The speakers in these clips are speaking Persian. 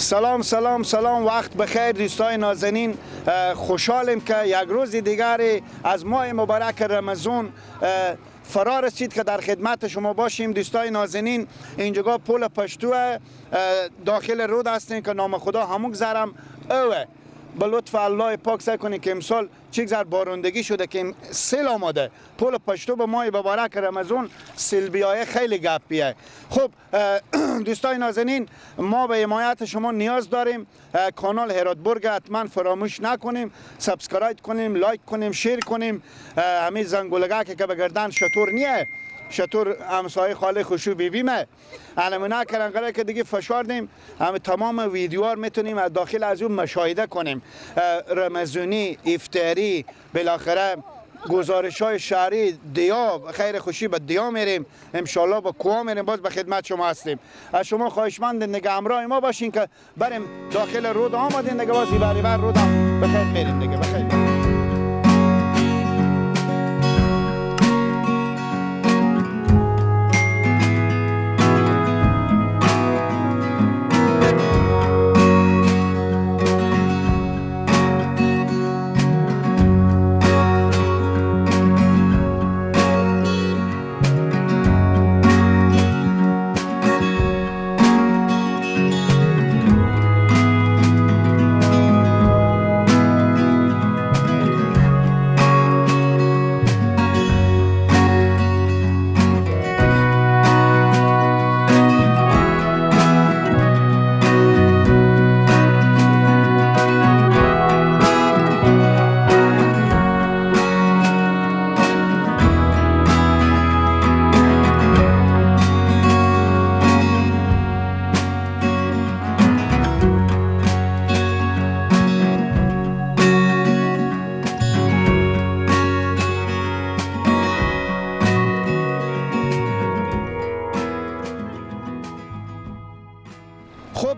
سلام سلام سلام، وقت بخیر دوستای نازنین. خوشحالیم که یک روز دیگر از ماه مبارک رمضان فرا رسید که در خدمت شما باشیم. دوستای نازنین، اینجا پل پشتو داخل رود هستیم که نام خدا همون گذرم اوه به لطف الله پاک سعی کنیم که امسال چه گذر بارندگی شده که سیل آماده. پل پشتو به ماه مبارک رمضان سیل بیایه خیلی گپیه. خب دوستای نازنین، ما به حمایت شما نیاز داریم. کانال هرات برگ حتما فراموش نکنیم، subscribe کنیم، like کنیم، share کنیم. همین زنگولگه که به گردن شطور نیه، شطور همسایه خاله خوشو بیبیمه علمونه کردن که دیگه فشاردیم. همه تمام ویدیوها میتونیم از داخل از اون مشاهده کنیم. رمضانی، افطاری، بالاخره گزارش های شهری، دیا خیر خوشی به دیا میریم، انشالله با کوه میریم، باز به خدمت شما هستیم. از شما خواهشمند دیگه همراه ما باشین که بریم داخل رود آمدیم دیگه، باز بر رود هم بخیر میریم دیگه. بخیر.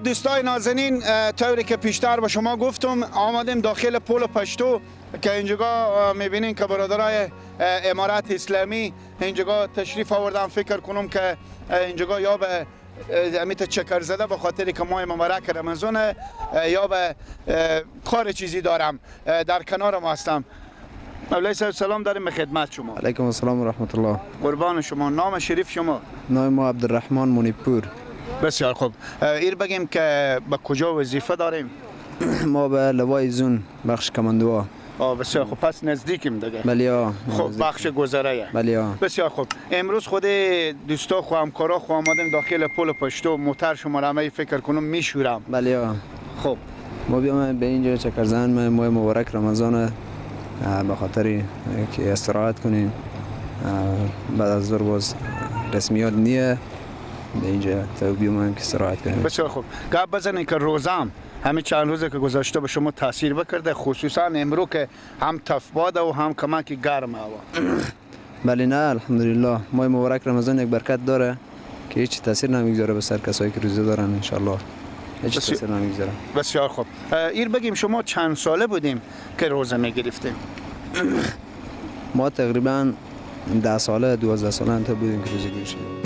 دوستای نازنین، طوری که پیشتر به شما گفتم آمدیم داخل پل پشتو که اینجا میبینین که برادرای امارت اسلامی اینجا تشریف آوردن. فکر کنم که اینجا یا به امیت چکر زده به خاطر که ماه مبارک رمضان یا به کار چیزی دارم در کنار ما هستم. مولای صاحب سلام داریم به خدمت شما. علیکم السلام و رحمت الله. قربان شما. نام شریف شما؟ نام ما عبدالرحمن منیپور. بسیار خوب. ایر بگیم که به کجا وظیفه داریم؟ ما به لوای زون بخش کماندوها. بسیار خوب، پس نزدیکیم دیگه. بله. خب بخش گذره. بله. بسیار خوب. امروز خود دوستا خو همکارا خو آمدیم داخل پل پشتو، موتر شما را فکر کنم میشورم. بله. خب ما بیام به اینجا چکرزن ماه مبارک رمضان به خاطر که استراحت کنیم. بعد از ظهر باز رسمیات نیه، به اینجا تا بیومم که استراحت کنیم. بسیار خوب. گپ بزنین که روزم همین چند روزه که گذشته به شما تاثیر بکرده، خصوصا امرو که هم تفباده و هم کمک گرم هوا. بله نه الحمدلله ماه مبارک رمضان یک برکت داره که هیچ تاثیر نمیگذاره به سر کسایی که روزه دارن، انشالله هیچ تاثیر نمیگذاره. بسیار خوب. ایر بگیم شما چند ساله بودیم که روزه میگرفتیم؟ ما تقریبا 10 ساله 12 ساله تا بودیم که روزه گرفتیم.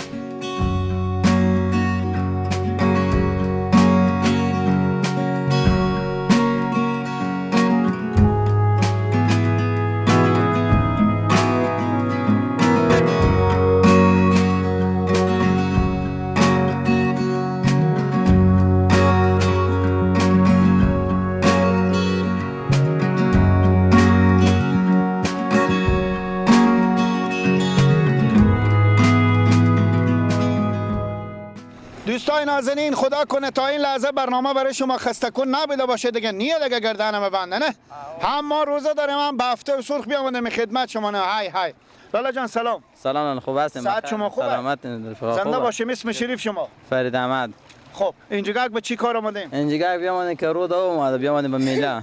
دوستای نازنین، خدا کنه تا این لحظه برنامه برای شما خسته کن نبوده باشه دیگه. نیه دیگه گردنم بنده نه، هم ما روزه داریم هم به هفته و سرخ بیامدیم خدمت شما. نه های های لالا جان سلام. سلام، خوب هستیم؟ ساعت شما خوبه؟ سلامت. زنده باشیم. اسم شریف شما؟ فرید احمد. خب اینجا به چی کار آمدیم؟ اینجا بیامدیم که رود اومده، بیامدیم به میله.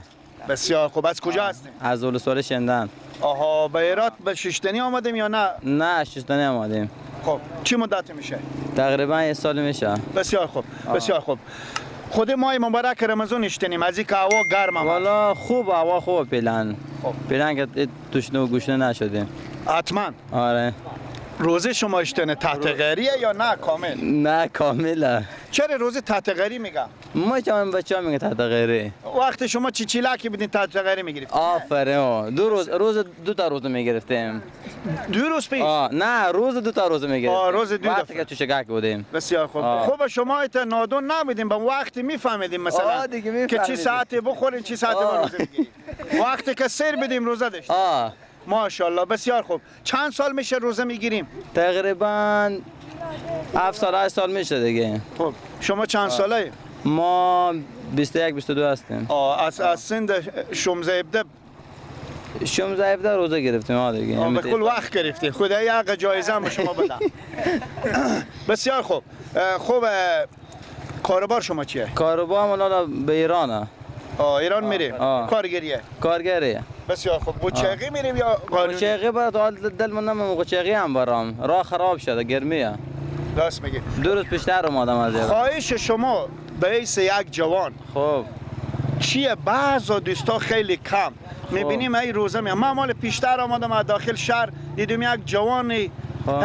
بسیار خوب. از کجا هستیم؟ از ولسوالی شندن. آها، به هرات به ششتنی آمدیم یا نه؟ نه ششتنی آمدیم. خب چی مدت میشه؟ تقریبا یک سال میشه. بسیار خوب، بسیار خوب. خود ماه مبارک رمضان اشتنیم از اینکه هوا گرم آمد. والا خوب، هوا خوب فعلا. خب فعلا که تشنه و گشنه نشدیم. حتما. آره. روزه شما اشتنه تحت غریه یا نه کامل؟ نه کامله. چرا روزه تحت غری میگم؟ ما چون بچه‌ها میگه تحت غیره. وقت شما چی چیلاکی بودین تحت غیره میگرفتین؟ آفرین. دو روز روز دو تا روز میگرفتیم. دو روز پیش؟ نه روز دو تا روز میگرفتیم. روز دو دفعه. وقتی که چشگک بودیم. بسیار خوب. خوب شما ایت نادون نبودیم، به وقتی میفهمیدیم مثلا که چی ساعتی بخورین چی ساعتی روزه بگیریم. وقتی که سیر بدیم روزه داشتیم. ماشاءالله بسیار خوب. چند سال میشه روزه میگیریم؟ تقریبا 7 سال 8 سال میشه دیگه. خب شما چند ساله؟ ما 21 22 هستیم. از سن 16 17 16 17 روزه گرفتیم دیگه. به کل وقت گرفتیم. خدای حق جایزه هم به شما بدم. بسیار خوب. خوب کاروبار شما چیه؟ کاروبار ما به ایرانه. ایران میریم. کارگریه. کارگریه. بسیار خوب. قوچاقی میریم یا قانونی؟ قوچاقی برات دل من نمیم قوچاقی هم برام. راه خراب شده گرمیه. راست میگی. دو روز پیشتر اومدم از ایران. خواهش شما به حیث یک جوان خب چیه؟ بعضا دوستا خیلی کم میبینیم ای روزه میام. من مال پیشتر آمدم از داخل شهر دیدم یک جوانی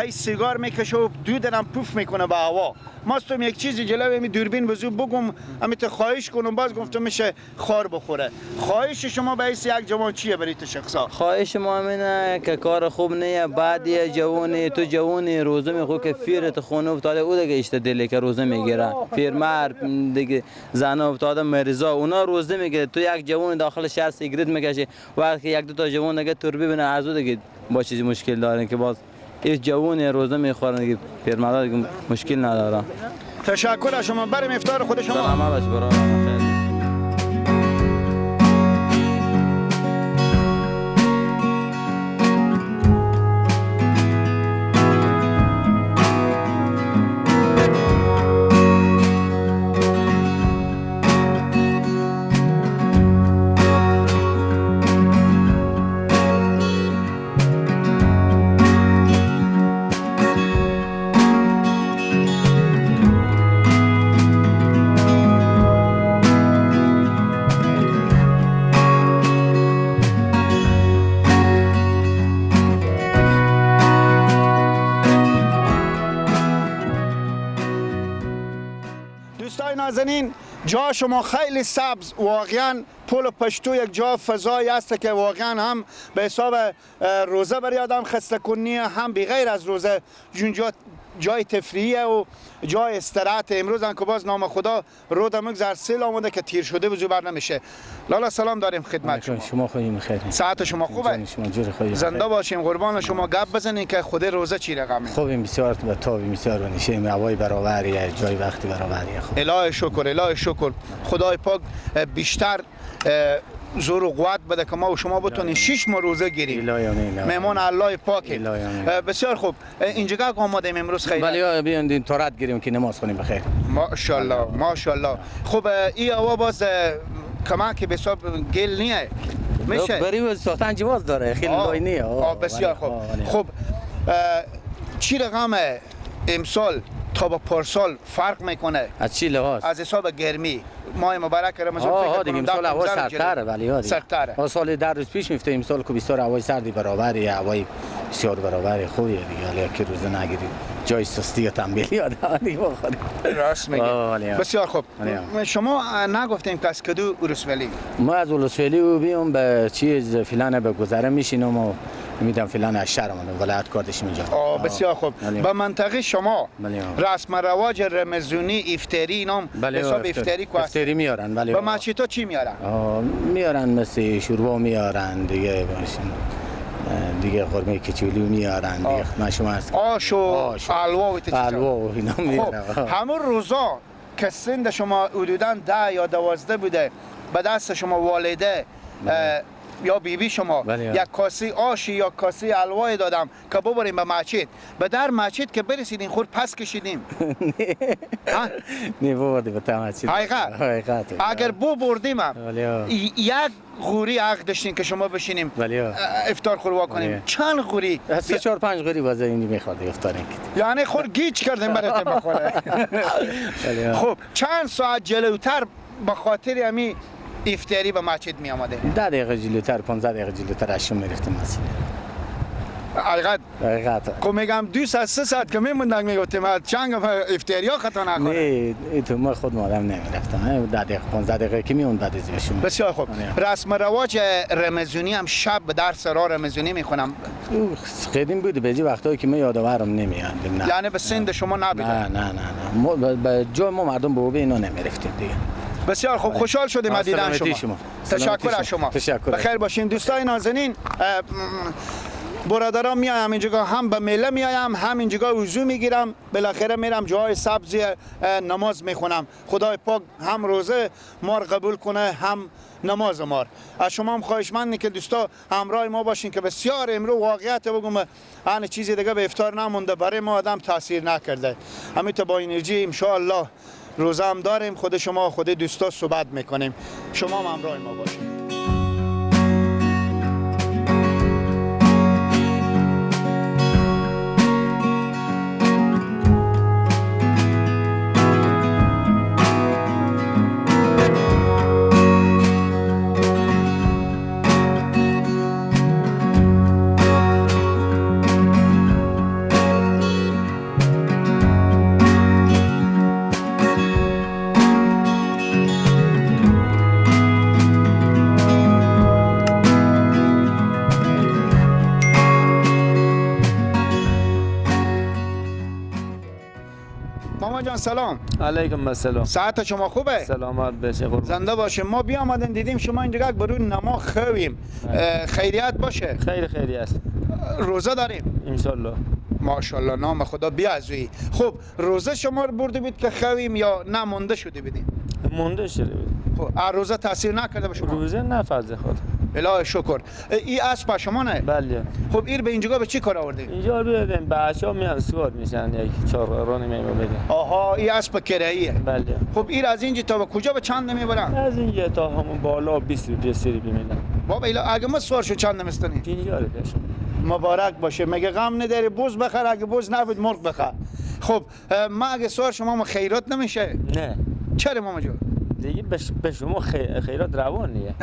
هی سیگار میکشه و دودم پوف میکنه به هوا. ما استم یک چیزی جلوی می دوربین بزو بگم امیت خواهش کنم، باز گفتم میشه خار بخوره. خواهش شما به حیث یک جوان چیه برای تو شخصا؟ خواهش ما اینه که کار خوب نیه، بعد یه جوانی تو جوانی روزه میخو که فیرت خونه افتاده او دیگه اشته دلی که روزه میگیره. پیرمرد دیگه زن افتاده مریضا اونا روزه میگیره. تو یک جوان داخل شهر سیگرت میکشه، وقتی یک دو تا جوان دیگه تربی ببینه از او دیگه با چیزی مشکل دارن که باز این جوان روزه میخورن دیگه پیرمردا دیگه مشکل نداره. تشکر از شما. بریم افطار خود شما. سلام باش برادر. نازنین جا شما خیلی سبز، واقعا پل پشتو یک جا فضایی است که واقعا هم به حساب روزه برای آدم خسته کنیه، هم بغیر از روزه جونجا جای تفریحه و جای استراحت. امروز هم که باز نام خدا رود مگذر سیل آمده که تیر شده بزو بر نمیشه. لالا سلام داریم خدمت شما. شما خوبیم خیر. ساعت شما خوبه؟ شما جور خوبیم. زنده باشیم قربان شما. گپ بزنین که خود روزه چی رقمه؟ خوبیم بسیار به تابیم بسیار بنشیم، هوای برابریه، جای وقتی برابریه. خوب. الهی شکر، الهی شکر. خدای پاک بیشتر زور و قوت بده که ما و شما بتونیم 6 ماه روزه گیریم. مهمان الله پاکه. بسیار خوب. اینجا که آمدیم امروز خیلی بله بیاین تورات گیریم که نماز خونیم بخیر. ماشاءالله ماشاءالله. خب این هوا باز کما که به حساب گل نیه میشه بریم ساختن جواز داره خیلی لای نیه. بسیار خوب. خب چی رقم امسال تا با پارسال فرق میکنه؟ از چی لحاظ؟ از حساب گرمی ماه مبارک رمضان فکر دیگه امسال هوا سردتره. ولی سردتره. سال 10 روز پیش میفته، امسال که بسیار هوای سردی برابریه، هوای بسیار برابری خوبیه دیگه. حالا که روزه نگیری جای سستی و تنبلی آدم دیگه بخوری. راست میگه. بسیار خوب. شما نگفتیم که از کدو ولسوالی؟ ما از ولسوالی بیام به چیز فلان به گذره میشینم و میدم فلان از شهر آمدم ولایت کاردش اینجا. بسیار خوب. به منطقه شما رسم رواج رمضانی افطاری اینام حساب افطاری کو افطاری میارن؟ بله. به مسجدها چی میارن؟ میارن مثل شوربا میارن دیگه، دیگه قرمه کچولو میارن دیگه. خدمت شما هست آش و حلوا و حلوا و اینا میارن. خب همون روزا که سن شما حدوداً 10 یا 12 بوده به دست شما والده یا بیبی شما یک کاسه آشی یا کاسه حلوای دادم که ببریم به مسجد، به در مسجد که برسیدین خور پس کشیدیم. نه ببردیم به مسجد. حقیقت اگر ببردیم یک غوری حق داشتین که شما بشینیم افطار خوروا کنیم. چند غوری؟ 3 4 5 غوری باز این میخواد افطار یعنی خور گیج کردیم براتون بخوره. خب چند ساعت جلوتر به خاطر همی افطاری به مسجد می آمده؟ 10 دقیقه جلوتر، 15 دقیقه جلوتر از شما میرفتیم مسجد. حقیقت حقیقت خب میگم 2 ساعت 3 ساعت که میموندن میگفتیم چنگ افطاریا خطا نخوره. نه تو ما خود مادم نمیرفتم 10 دقیقه 15 دقیقه که میون بعد از شما. بسیار خوب. رسم رواج رمضانی هم شب درس را رمضانی میخونم. قدیم بود بعضی وقتایی که من یادآورم نمیاد. یعنی به سند شما نبود؟ نه نه نه نه، به جای ما مردم به اینا نمیرفتیم دیگه. بسیار خوب، خوشحال شدیم از دیدن شما. تشکر از شما. بخیر باشین دوستای نازنین. برادران میایم اینجا، هم به میله میایم، هم اینجا وضو میگیرم، بالاخره میرم جای سبزی نماز میخونم. خدای پاک هم روزه ما رو قبول کنه هم نماز ما. از شما هم خواهشمندی که دوستا همراه ما باشین که بسیار امروز واقعیت بگم ان چیزی دیگه به افطار نمونده، برای ما آدم تاثیر نکرده. همین تا با انرژی ان شاء الله روزه هم داریم، خود شما خود دوستا صحبت میکنیم. شما هم همراه ما باشین. سلام علیکم. السلام. ساعت شما خوبه؟ سلامت بشه قربان. زنده باشه. ما بیامدن دیدیم شما اینجا برون نما خویم. خیریت باشه؟ خیر خیری است. روزه داریم؟ ان شاء الله. ماشاءالله نام خدا بیازوی. خب روزه شما رو برده بود که خویم یا نه مونده شده بودیم؟ مونده شده بود. خب روزه تاثیر نکرده به شما؟ روزه نه فضل خدا. الهی شکر. این اسب شما نه؟ بله. خب این به اینجا به چی کار آوردید؟ اینجا بیادیم بچه‌ها میان سوار میشن، یک چهار رانی میبرن. آها این اسب کراییه. بله. خب این از اینجا تا به کجا به چند میبرن؟ از اینجا تا همون بالا 20 روپیه 30 روپیه میدن. بابا ایلا اگه ما سوار شو چند نمیستنی؟ 50 روپیه. مبارک باشه. مگه غم نداری بز بخر، اگه بز نبود مرغ بخر. خب ما اگه سوار شما ما خیرات نمیشه؟ نه. چرا ماما جون؟ دیگه به شما خیرات روان نیه.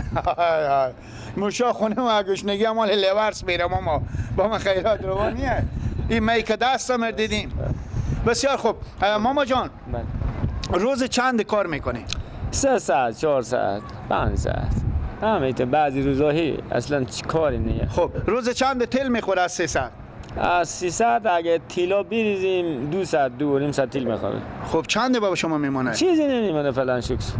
موشا خونه ما گشنگی مال لورس میره ماما، با ما خیرات روان نیه. این می که دستم دیدیم. بسیار خوب ماما جان. روز چند کار میکنی؟ 3 ساعت 4 ساعت 5 ساعت همه. بعضی روزایی اصلا کاری نیه. خب روز چند تل میخوره از 3 ساعت؟ از 3 ساعت اگه تیلا بریزیم 2 ساعت 2.5 ساعت تیل میخوره. خب چند بابا شما میمونه؟ چیزی نمیمونه فلان شکس.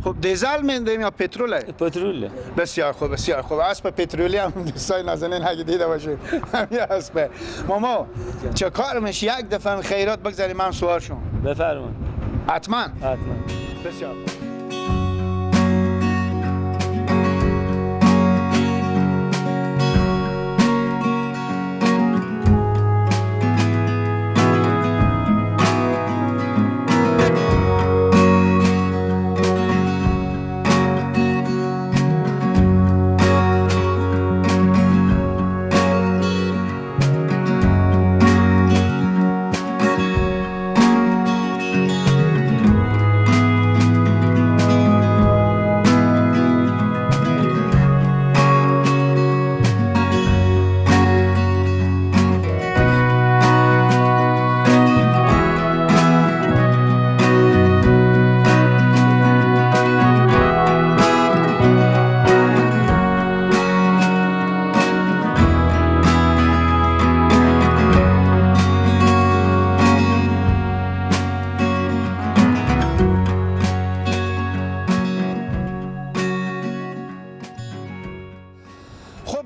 خب دیزل میندیم یا پتروله؟ پتروله. بسیار خوب بسیار خوب. اسب پترولی هم دوستای نازنین اگه دیده باشید همین اسب. ماما چه کار میشه یک دفعه خیرات بگذاریم من سوار شم؟ بفرمایید. حتما حتما. بسیار خوب.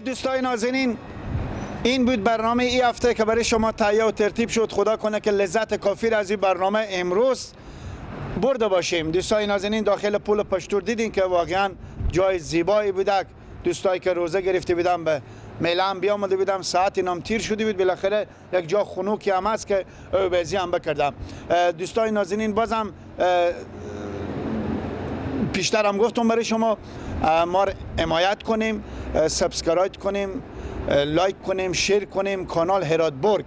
دوستای نازنین این بود برنامه ای هفته که برای شما تهیه و ترتیب شد. خدا کنه که لذت کافی را از این برنامه امروز برده باشیم. دوستای نازنین داخل پل پشتور دیدین که واقعا جای زیبایی بوده. دوستایی که روزه گرفته بودم به میلم بیامده بودم، ساعت نام تیر شده بود، بالاخره یک جا خنوکی هم هست که اوبزی هم بکردم. دوستای نازنین بازم پیشتر هم گفتم برای شما ما رو حمایت کنیم، subscribe کنیم، like کنیم، share کنیم. کانال هرات برگ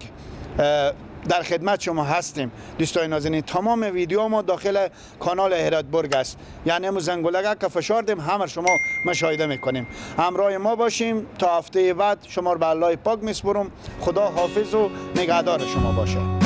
در خدمت شما هستیم. دوستای نازنین، تمام ویدیو ما داخل کانال هرات برگ است، یعنی همون زنگوله که فشاردیم همه شما مشاهده میکنیم. همراه ما باشیم تا هفته بعد. شما رو به الله پاک میسپرم. خدا حافظ و نگهدار شما باشه.